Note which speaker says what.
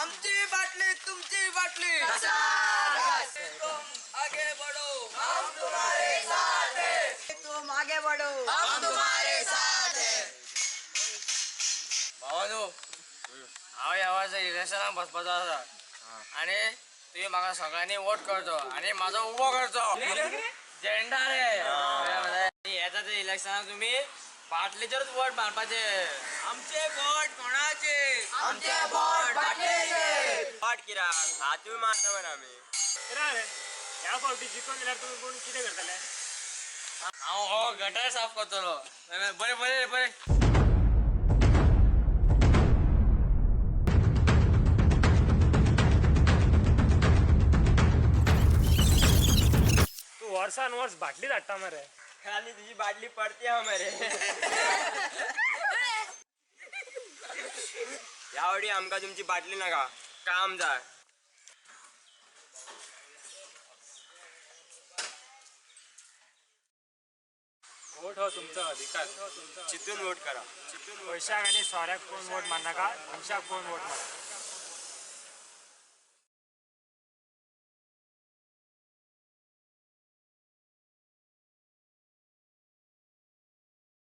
Speaker 1: आमची बाटली तुमची बाटली. तुम आगे बढ़ो, हम तुम्हारे साथ हैं.
Speaker 2: तुम आगे बढ़ो,
Speaker 1: हम तुम्हारे साथ हैं.
Speaker 3: भावानो, हांव ह्या वर्सा इलेक्शनाक बसपाचो आसा आनी तुवें म्हाका सगळ्यांनी वोट करचो आनी म्हाजो उबो करचो झेंडा रे. येता ते इलेक्शनाक तुमी बाटलेचेरूच वोट मारपाचे.
Speaker 1: आमचे बोट कोणाचे? आमचे बोट बाटलेचे.
Speaker 3: वोट कित्याक हातूय मारता मरे आमी.
Speaker 4: रे ह्या फावटी जिखून जाल्यार तुमी कोण कितें करतले?
Speaker 3: हांव हो गटर साफ करतलो. बरें बरें बरें.
Speaker 4: तूं वर्सान वर्स बाटली धाडटा मरे.
Speaker 3: खाली तुजी बाटली पडती हा मरे. ह्या फावटी आमकां तुमची बाटली नाका, काम जाय.
Speaker 4: वोट हो तुमचो अधिकार.
Speaker 3: चितून वोट करा.
Speaker 4: पयशाक आनी सोऱ्याक कोण वोट मारनाका, मनशाक कोण वोट मार.